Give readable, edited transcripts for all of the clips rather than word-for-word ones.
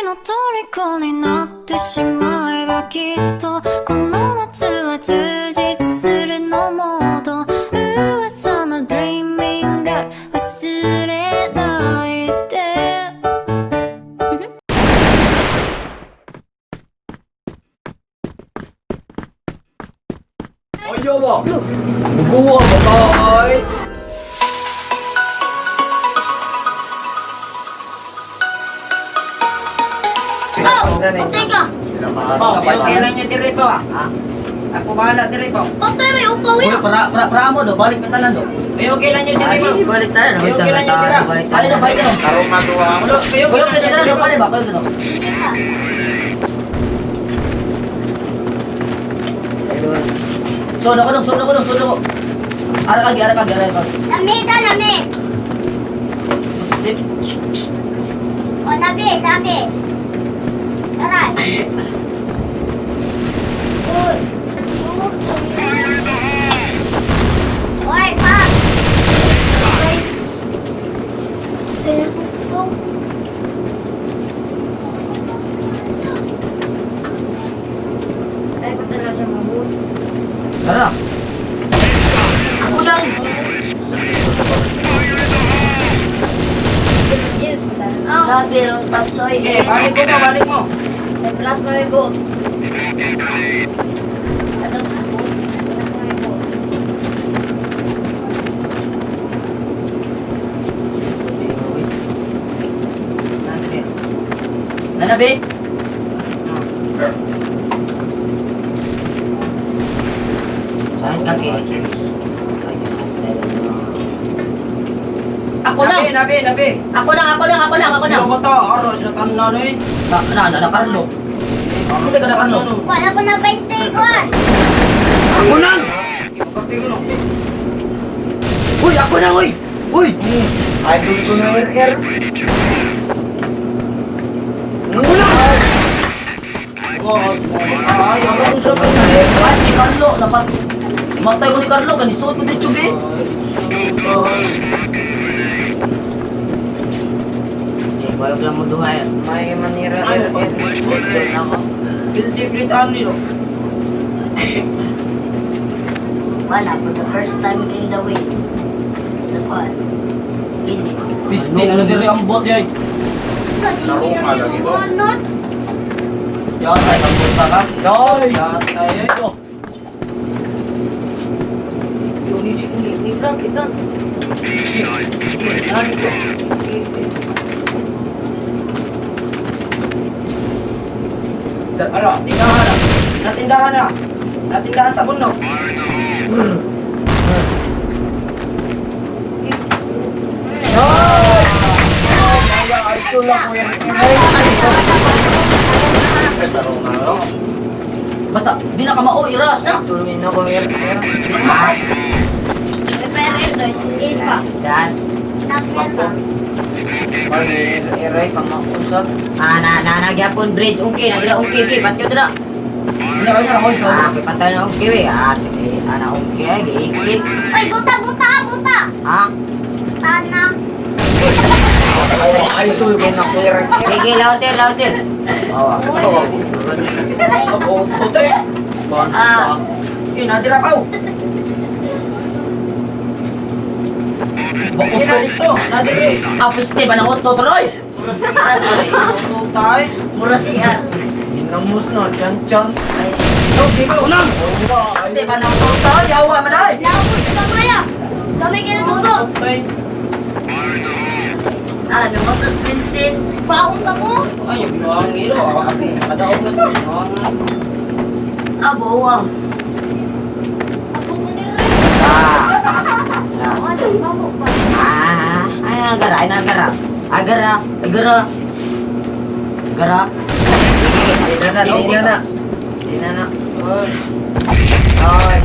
の虜になってしまえば、きっとこの夏は充実するの。もっと噂の Dreaming Girl 忘れないで。 Ayaw ba? Buguwa ba ka ay? Patay ka! Oh, kailan niyo dire pa? Ha? Ako bahala dire pa. Patay, may upaw Uy, yun! para para para mo do, balik may tanan do. Kayo kailan niyo dire pa? Ay, balik tayo. Kayo Sa kailan niyo tayo, tira? balik Balik tayo. na, balik na. Ulo, kayo Kulo kailan ka niyo tanan do, dire pa? pare ba? Kulo do. Teka. So na ko dong, so na ko dong, so na ko. Ara kagi, ara kagi, ara kagi. Lamit ah, lamit! Step. O, tabi, tabi! Aray! Uy! Uy, pa! Uy! Ay, ko talaga siya mabuti. Tara. Ako lang. Oh, Grabe, ang tapsoy. Eh, balik mo, balik mo. may plus pa may gold. Ato, plus pa may gold. Nanabi. Ayos ka, Ki. Ako lang. Nabi, nabi, nabi. Ako lang, ako lang, ako lang, ako lang. Ano ba to? Oros na tanan eh. Na na na, na Carlo. Kasi ka na Carlo. Wala ko na 20, Kwan! Ako nang! Pati ko no. Uy, ako lang, uy. Uy. Idol ko na RR. Ako lang! Oh, ay, ako sa Ay, si Carlo, napat. Matay ko ni Carlo, kanisuot ko dito, be. Eh, bayog lang mo duha. Eh. May manira. Ay, RR. Doon ako. Bildi Britannia nilo. Wala, for the first time in the way. Sa kwan. Gini. Pistin, ano diri ang bot yay? Laro ka. Yatay, ang bot ka. Yoy! Tatay eh. Oh. Yun, ni ni ni Frank, ni Frank. Ano, tindahan na. Natindahan na. Natindahan sa bundok. Yoy! Idol ako RR. Basta, di na ka mao, iras na. Tulungin ako, RR. Repair guys, is pa. Dan. Kinasmer pa. Ay, RR, ay, pamausap. Ah, na, na, nagyapon bridge. Ungki, nagira ungki, ki. Patyo dra. Hindi na kanya, hold Ah, kay patay na ungki, we. Ah, sige. Ah, na ungki, ay, giiki. Ay, buta, buta, ha, buta! Ha? Tana. Idol ko na RR. Sige, lauser, lauser. Oh, Tutay. Ah. Eh, nadira pa. Eh, dito. Nadire. Ah, piste, ba nang otto tuloy? Mura si R. Tutay. Mura si R. Dinamos na, chan chan. Oh, sige. Unang. Piste, ba nang otto? Yawa man ay. Laot sa kamaya. Gamay ka na dugo. Tutay. Ah, namatot princess. Baon pa mo. Ay, yung binuang ngilo. Kadaog na to. Binuang. Ah, bawang. Ako ko ni Ray. Ah. Ano, bako pa. Ah, ay, agara, ay, agara. Agara, agara. Agara. Sige, Di na na, di na na. Di na na. Ay!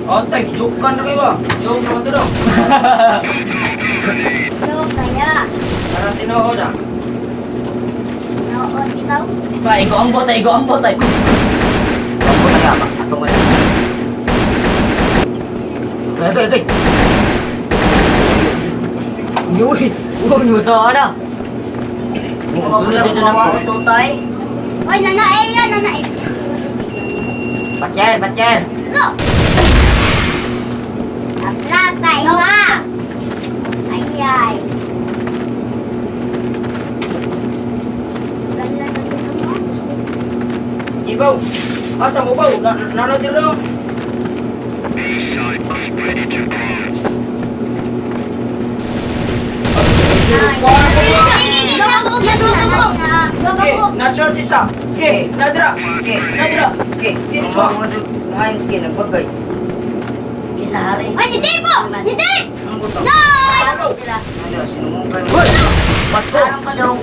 Oh, tay, joke ka na kayo ba? Joke naman to daw. Yo, kaya. Para tinuod ah. Noon, ikaw. Ba, igo ang bot, ay, igo ang bot, ay. Ako taga, ako wala. Gay, gay, gay. Uy, uy, mo to ana. Sunod dito na Mawa tutay. Oy, nana eh yan, nana eh. Patyer, patyer. Go! Atrap kayo ha! Ay, ay. Ganda na dito mo. Ibaw. Asa mo baw? Na na dira. Okay, na charge isa. Okay, nadra. Okay, Nadra. okay. Dito. Ngayon sige nagbagay. Isa hari. Ay, hindi po! Hindi! Ang gutom. Nice! Sila. Ano, sinumugay mo. Patko. Parang pa daw.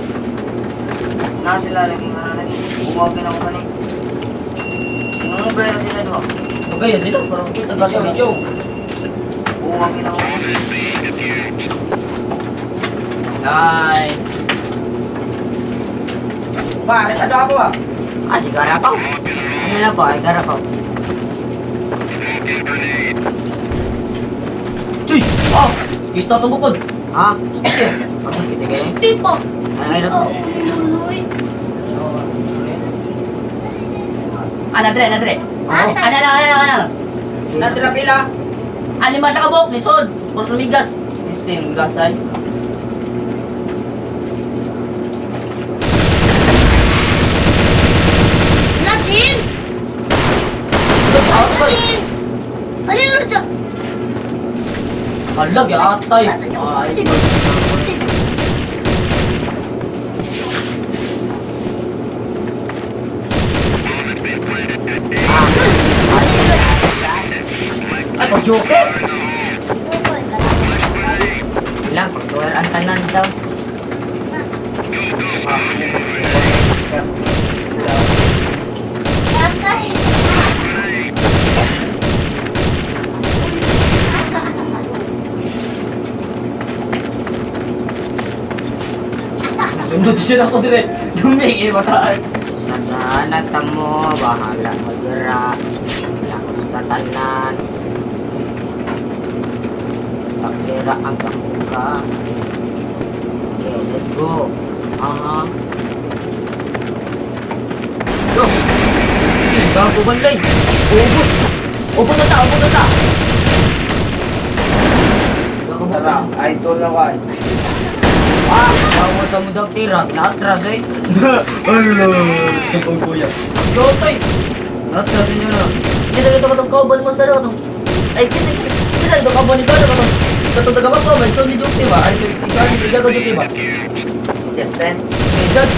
Na sila lagi nga lagi. Bumawagin ako kani. Sinumugay ra sila duha. Bagay sila parang kita Yo, bagay. yo. Buwagin ako. Nice. Ba, arestado ako ah. Ah, si Garapaw. Ano na ba? Ay, Garapaw. Tuy! Oh! Kita to bukod. Ha? Sige. Pasok kita kayo. Hindi po! Ano hirap? Oo, niluloy. So, Ana dre, ana dre. Oo. Ana lang, ana lang, ana lang. Nadra pila. Alima sa kabok, lisod. Boros lumigas. Este, lumigas ay. Na, Jim! Out Na, Jim! Ano yun siya? Halag, atay. Ay. Ay, pag-joke. Ilang, pagsuwer ang tanan daw. Tatay! Sunod siya ako dire. Dumi, eh, mataan. Sagana tamo, bahala mo dira. Lakos ka tanan. Basta pera ang kamuka. Okay, let's go. Aha. Go! Sige, gago banlay. Ubus! Ubus na sa, ubus na sa! Gago Tara, ba? ay tulawan. Ah, bawa sa mudag tira. Naatras eh. Ano? Sa pagkuya. Jotoy. Naatras inyo na. Kita kita katong kauban mo sa ano katong. Ay, kita kita kita ito kauban ni Gano katong. Katong taga ba may so ni Joke ba? Ay, ikaw ni Gago Joke ba? Justin. Okay, Jod.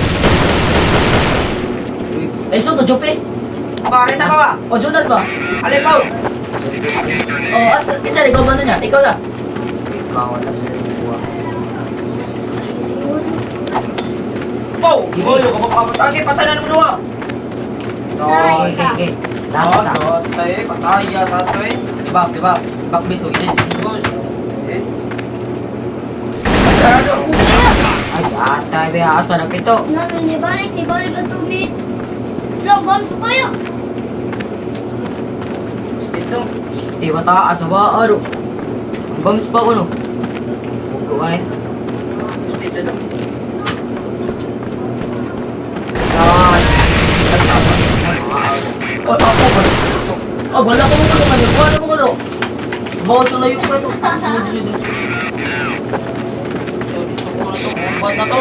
Ay, so to Jope. Ba, areta ka ba? O Jonas ba? Alay baw. O asa kita ikaw ba niya? Ikaw na. Ikaw wala sa liwa. Baw. Oy, kapag Okay, patanan mo nawa. Okay, okay, okay. Last na. Tatay, pataya, tatay. Diba, diba? Back base o inin. Diyos. Eh. Patado. Ay, atay, be, asa na pito. Nana, nibalik, nibalik ang tumit. Lang, bams kayo! Dito. Di ba taas ba, aro? Ang bams pa ko, no? Huwag ko ay. Dito na. Ay. O, ako ba? Oh, wala ko mo ano. Wala mo ano. Bawas yung layo ko ito. Sunod, sunod, sunod. So, dito ko na to. Bomba na to.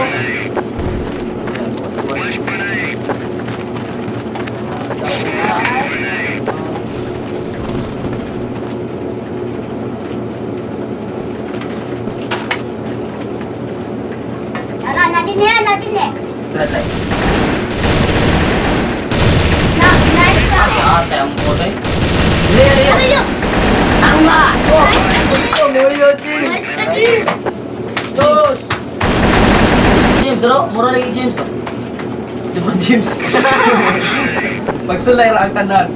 Tara, natin na yan, natin eh. Try, try. Na, nice ka. Ate, ang putoy. Liya, liya. Ano yun? Ano nga? Nice ka, Jim! Dos. James, ano? Mura lagi James, oh. Lebron James. Pagsulay ra ang tanan.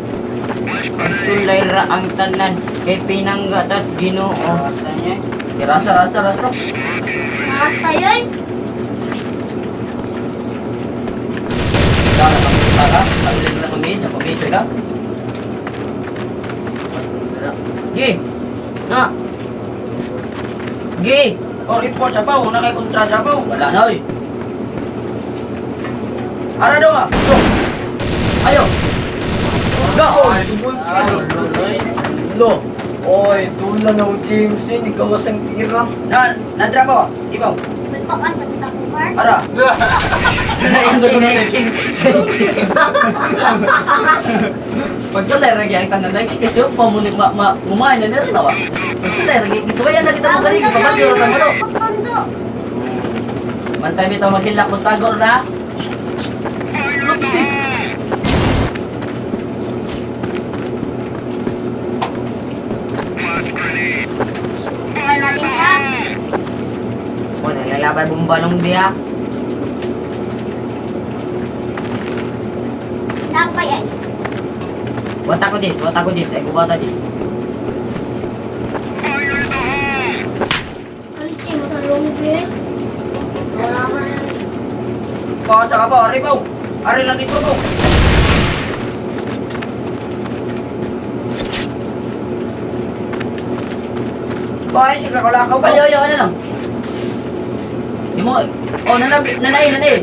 Pagsulay ra ang tanan. Kay pinangga tas ginoo. Rasta niya. Eh, Rasta, rasta, rasta. Nakatay ay! Tara, tara. Tara, na kami, napamita ka. Gi. Na. Gi. Oh, report sa pa. Una kay kontra sa pa. Wala na oy. Ara daw ah. So, Ayo. Go. Lo. Oy, tula na ko James. Hindi ka wasang tira. na nadra pa. Di ba? May pakan sa kita ko, Mark. Ara. Pag sa lagi ang tanan lagi kasi yung pamunik ma ma kumain na nila ba. Pag sa lagi gisuwayan na kita mo gani pamadyo ra mo no. Pagtondo. Mantay bitaw maghilak mo sagor na. Okay natin taas. O, nalalabay bomba nung biya. Napay ay. Wata ko, James. Wata ko, James. Ay, gubata, James. Ano siya mo sa longge? Wala ka na. Paasa ka pa. Ari pa. Ari lang dito po. Bakit sila kalakaw pa? Ayo ayo ano lang. Imo oh nanay nanay nanay.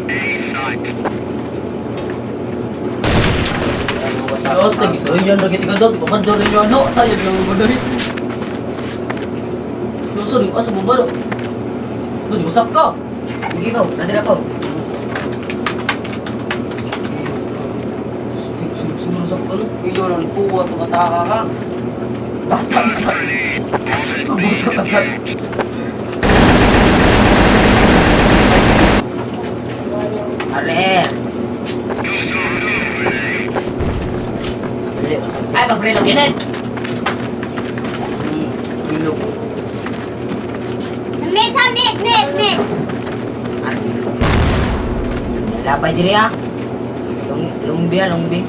Oh, tagi so yan lagi tiga dog pamadyo rin yung ano tayo lang mo dali. Luso rin asa bumaro. Doon mo sakka. Sige, ko. Nadira ko. Siguro sa kulo. Iyo lang puwa tumataka ka. RR. Ay, mag-relo kinit. Ilog. Mid ha, mid, mid, mid. Ano, ilog. Labay diri ah. Long, longbi ah, longbi.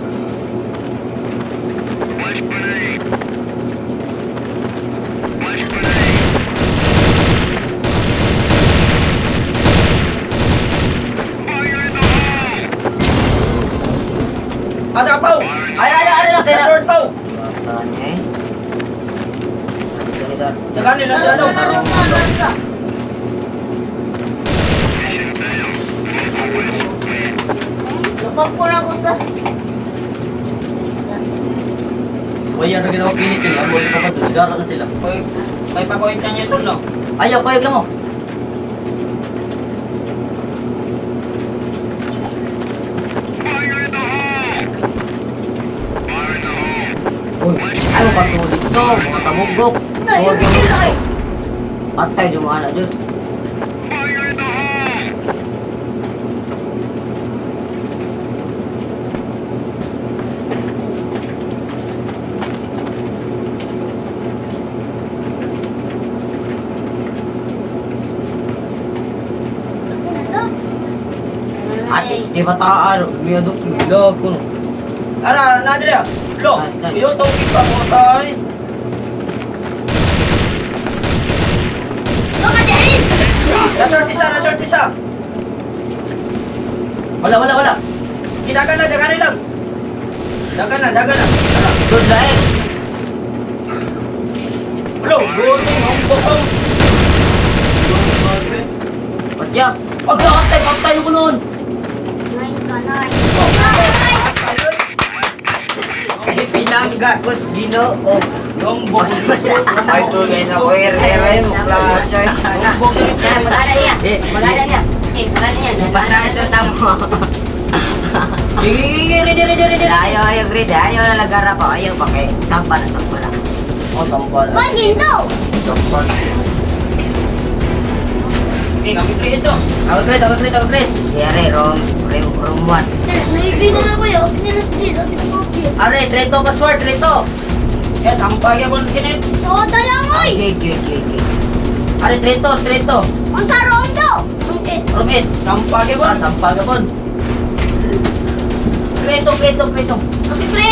Asa ka pa? Ay, ay, ay, ay, Na short pa. Bata niya eh. Dito, dito. Dagani lang Laro dito. sa, laro sa, laro sa. Napapura ko sa... Suwayan ra ginawa kinit kay amo pa pa gara na sila. May may pakuwit na niya tol no. Ayaw, kayog lang mo. Uy, ay mo pasulit so, mga tabugok. No, So, yun yun ay. patay yung mga anak dyan. At least, di ba taan? Miyadok, milag ko no. Ara, na dire. Lo. Nice, nice. Iyo tong pa mo tay. Baka dyan! Na short isa, na short isa. Wala, wala, wala. Dagan na, dagani lang. Dagan na, dagan na. Ara. Good life. Lo, gutom ang bokong. Patya. Pagkaantay, pagtayo ko noon. Nice ka, nice. Nice! Kay pinangga ko sa ginoo. Yung bokong. Ay, tuloy na ko. Er, mukla siya. Magana niya. Magana niya. Eh, magana niya. Basta sa tamo. Sige, sige, ready, ready, ready. Ayaw, ayaw, grade. Ayaw na lagara ko. Ayaw pa kay. Sampa na, sampa na. Oh, sampal. One din daw! Sampal. Eh, kami pre ito. Ako, Chris, ako, Chris, ako, Chris. Yere, room, room, room 1. Nilas, naibigan ako yun. Okay, nilas din. Okay, okay. Are, treto password, treto. Ya, sampa gyapon kinit. Soda lang, oy! Okay, okay, okay, okay. Are, treto, treto. Ang taro, ang daw! Okay. Room 8. Sampa Ah, gyapon. sampal ka pon. Kreto, kreto, kreto. Okay, pre.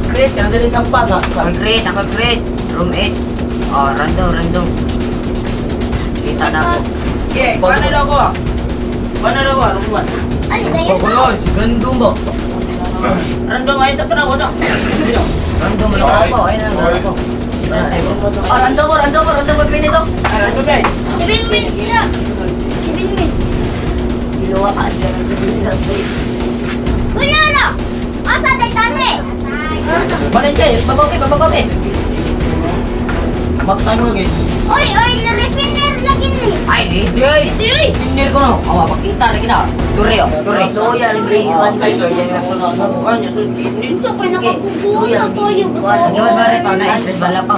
Kret, kaya dali sampa sa sa. Ako grade, ako grade. Room 8. Oh, random, random. Kita na ako. Okay, paano daw ko ah? Paano daw ah? Room 1. Ano ba yun? Wala, si Gandong ba? Random ay tatanaw na. Random lang ako. Ayun lang, ako. Ah, random mo, random mo, random mo, pinito. Ano ba? 7 minutes sila. 7 minutes. Ginawa ka dyan ang sabihin na Wala na! Asa day tani? Balin kay, babaw kay, babaw kay. Magtay mo guys. Oy, oy, na-refiner lagi ni. Ay, di, di. Di, oy! Pinir ko no. Awa, pakita na kita. Turi, oh, turi. Soya, libre. Ay, so yan na sunod na bukan. Yung sunod kidney. Gusto ko nakabubuo na tayo. Sunod ba rin pa na interest bala pa.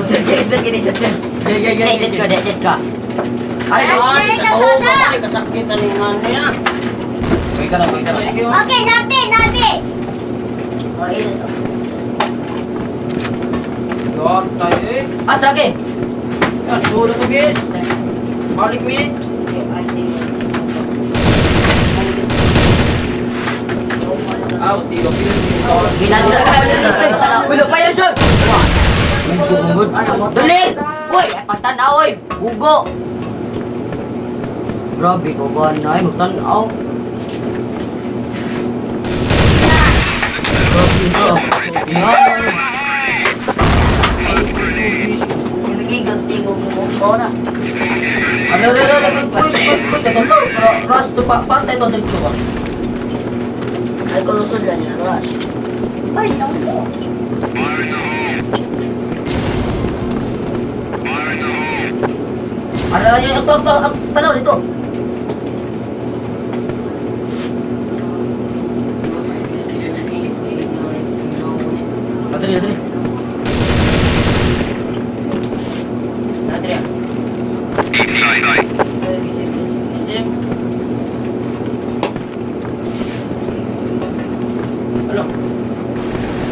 Sige, sige, sige, sige. Gay, gay, gay. Date ko, date ko. Ay, Ay, Ay, kasada! oh, kasakitan ni ano yan. Wait ka lang, wait ka lang. Okay, nabi, nabi. Oh, yes. Dog tayo eh. Ah, sage. Yan, sulo to guys. Balik mi. Ah, tilo. Ginadra ka na sir. Ulo pa yun, sir. Tulir! Uy, pagtanaw, oy. Hugo. Grabe ko ba na ay magtanaw. Grabe ka. Nagiging tingog mo ko na. Ano, ano, ano, ano, wait, wait, wait, wait, wait, rush to pa, patay to, dito ba? Ay, kulusod lang yan, Rush. Ay, naku. Ano, ano, ito, ito, ito, tanaw dito. Dali, dali. Adrian. Ano?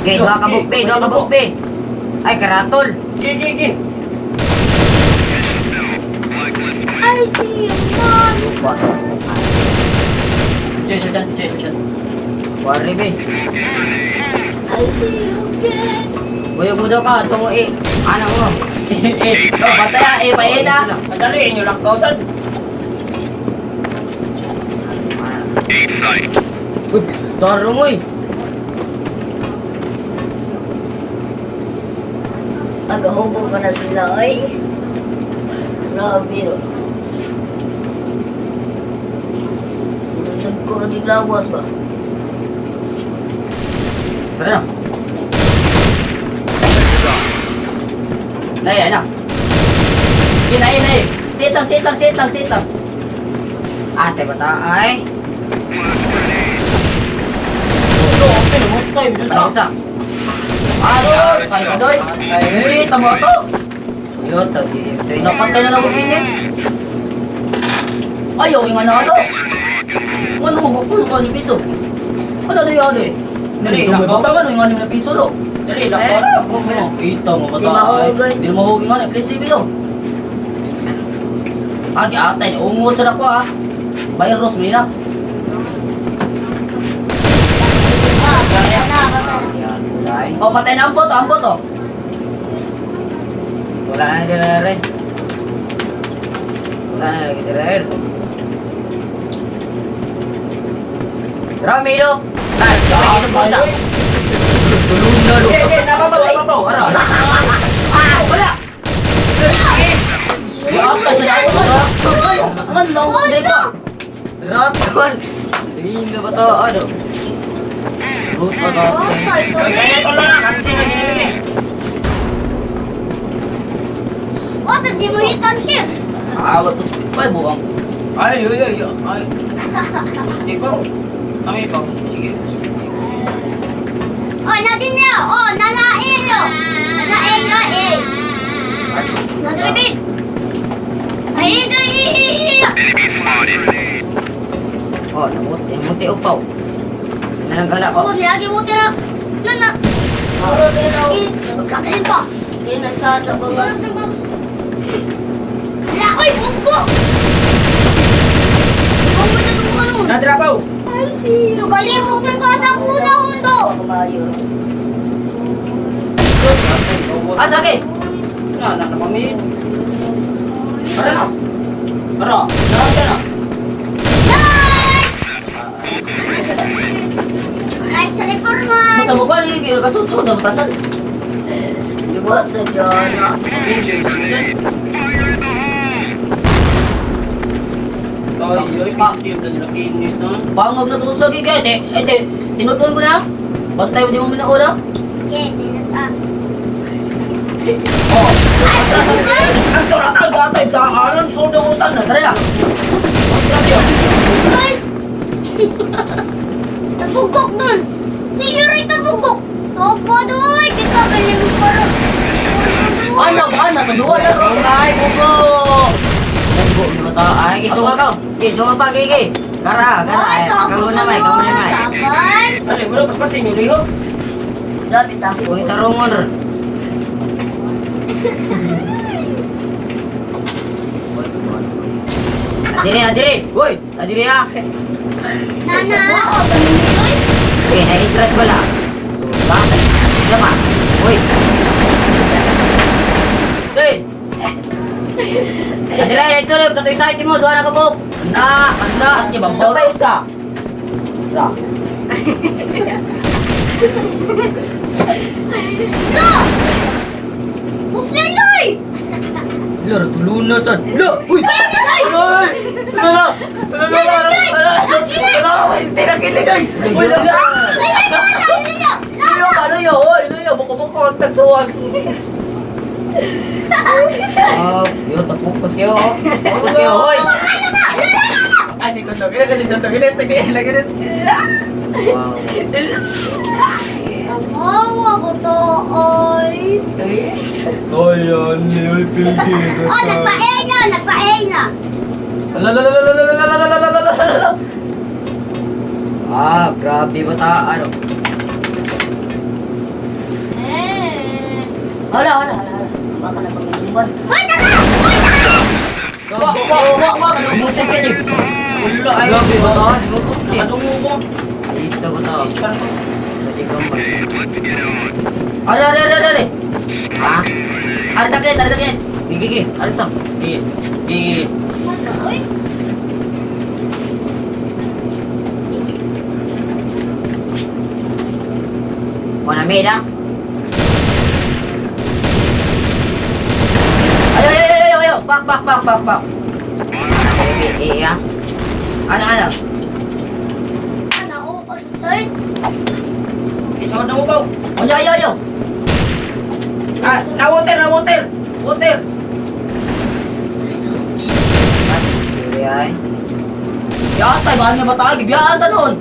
Okay, duha ka bukbe, duha ka bukbe. Ay, karatol. Gi, gi, gi. I see a monster. Jay, sa dyan, Jay, sa dyan. Wari be. I see you again. Buyog mo daw ka, tungo eh. Ano mo? Eh, oh, patay ah, eh, paena. Madali, inyo lang kausan. Uy, tarong oy. Agahubo ka na sila, ay. Grabe, ro. Nagko nagiglawas ba? Tara na. Nay, ay na. Yun, ay, ay. Sit lang, sit lang, sit lang, sit lang. Ate bata ay. Ito, okay, one time. Ano sa? Ayos, ay, kadoy. Sit, tamo to. Yo, to GMC. Napatay na lang ako ginit. Ayaw, yung ano, ano. Ano mo, gusto ko ng piso. Ano na yun, eh? Dali, Dali, nako. Baka ano yung 6 na piso, lo. Dali, lang ko. Kita mo, Di bata. mahugan. Di mahugan nga, please, TV, lo. Ah, giatay, ungot sa dako, ah. Virus, may na. Ah, patay na, patay na. Ay, Oh, patay na ang boto, ang boto. wala na dire. Wala na lagi dire. Ramiro, tar, kamay ito busa. Tulong na Gi, gi, nababaw, nababaw. Ara. Ah, wala. Giatay sa dako, ah. Ang lang, Oh, no! Ratol. Hindi na ba to? Ano? Ruto na. Okay, Ay, sorry. ito lang, kansin na gini eh. Wasa, di mo hitan siya. Awat to, ay, buwang. Ay, ay, ay, ay. Sige pa. Kami pa. Sige. Oh, natin niya. Oh, nalae yo. Nalae, nalae. Nadribin. Ay, ay, ay, ay. Oh, namuti, muti upaw. Nalanggala ko. Oh, nilagi mo tira. Nana. Kakain pa. Sinasada ba nga? Hala, oy, bungko! Bungko na itong ano. Nadrabaw. I see. Nagalimok na sa una undo. Kumayo. Ah, sake. Na, na, na kami. Ara na. Ara, na, na. Nice! Nice na performance! Sa mukha ni kasutsod ang tanan. What the John? Ay, ay, laki nito. Pangog na tusog gigay. Eh, eh, tinutuon ko na. Bantay mo di mo minaula. Okay, tinata. Oh, Ang toratan batay daanan so dagutan na. tara na. Ay! Tabugok dun! Senyorita bugok! Sopo doy! Kita galing mo para. Ano, ano, taduwa na. Ay, bugo! Bugo ni bata. Ay, gisuga ka. Gisuga pa, gigi. Gara, gara. Ay, Ay, sopo Kamu na may, kamu na may. Dapat! Ano, wala paspasin yung liho. Grabe tamo. Kuni tarungon ron. Adiri, adiri. Uy, adiri ah. Nana! Uy! Okay, na-interest wala. So, bakit? Isa pa. Uy. Hey! Adiri, ito rin. Katoy sa mo. Duha na ka po. Na, na, at niya bang Dapat isa. Ra. Go! Pusilay! Laro, tuluna sad. Lo, uy! Ay! Ay! Ano na? Ano na? Ano na? Ano na? Ano na? Kilig ay! Uy, Ay, ay, ay, ay, ay! Luyo ka, luyo! Uy, luyo! Buko-buko ang tagsuwag! Oh, yo, tapos kayo. oh. Tapos kayo, hoy. Ay, si Kuso. Gina, gina, gina, gina, gina, gina, gina. Wow. Tawawa ko to, oy! Ay, ali, ay, pilgi. Oh, nagpa-A na! Nagpa-A na! Lalalalalalalalalalalalala. Ah, grabe bata. Ano? Eh. Wala, wala, wala. wala. Baka na pamilimban. Hoy, tara! Hoy, tara! Wa, wa, wa, wa, Muti sa jeep. Wala ay. Grabe bata. Di mo kusti. Anong mo? Dito bata. Isang ko. Are, are, are, are, are. Ha? Are, takit, are, takit. Gigi, gigi. Ano to? Di, di. Uy! Wala mid ah. Ayo, ayo, ayo, ayo, ayo. Back, back, back, back, back. Eh, eh, ah. Ana, ana. Ano, oh, ay! Isang na mo pa. Ayo, ayo, ayo. Ah, na water, na water. Water. Sige, ay. Yatay, baka niya ba tayo? Gibiyaan ta noon.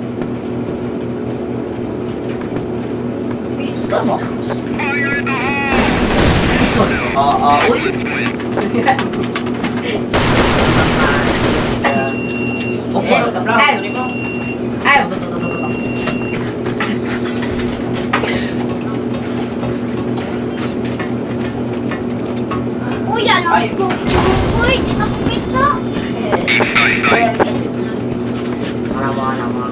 Ikaw mo. Sorry. Ah, ah, uy. Okay. Ay, Ay, ito, ito, ito, ito. Uy, yan ang smoke, smoke. Uy, di na kita. Ano mo, ano mo.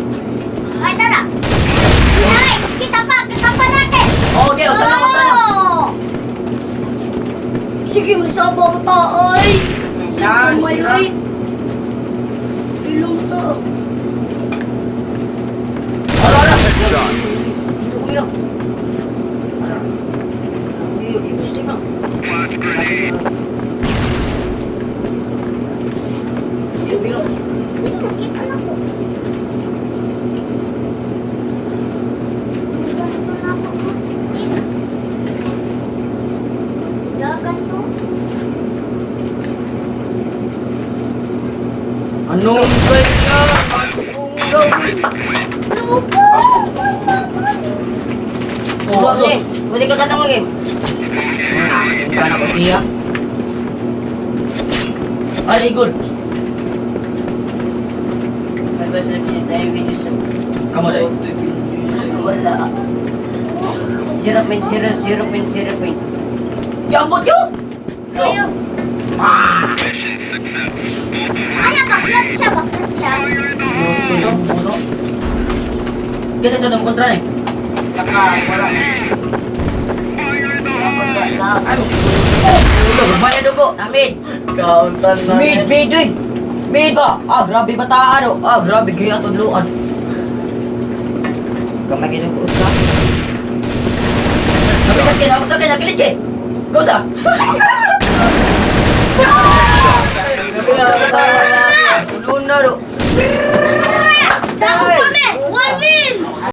Ay, tara. Nice! Kita pa natin. Okay, usan na, usan na. Oh! Sige, masaba ko ta, ay. Yan. Kamay, ay. Ilong to. Ara, ara. Dito ko lang. Uy, ibus na. Biro, biro. Nakita na ko. Ganito na ako, Gusti. Dagan to. Anong kaya? Lupo! Oh, Pwede, pwede ka katang game. Bukan ako siya. Ay, gol. Pero ba sila pinatay video sa... Kamu dai. Wala. 0.0 0.0 point. Gambot yun. Ayaw. Ano, baklat siya, baklat siya. Kasi sa nang kontra eh. Saka, wala. Wala. Ulo, babaya dugo. Na mid. Kauntan na. Mid, mid, uy. Mid ba? Ah, grabe bataan oh. Ah, grabe gaya tudluan. Gamay kayo ko usa. Napitas kay, ako sa akin, nakilig eh. Go sa. Uluna do.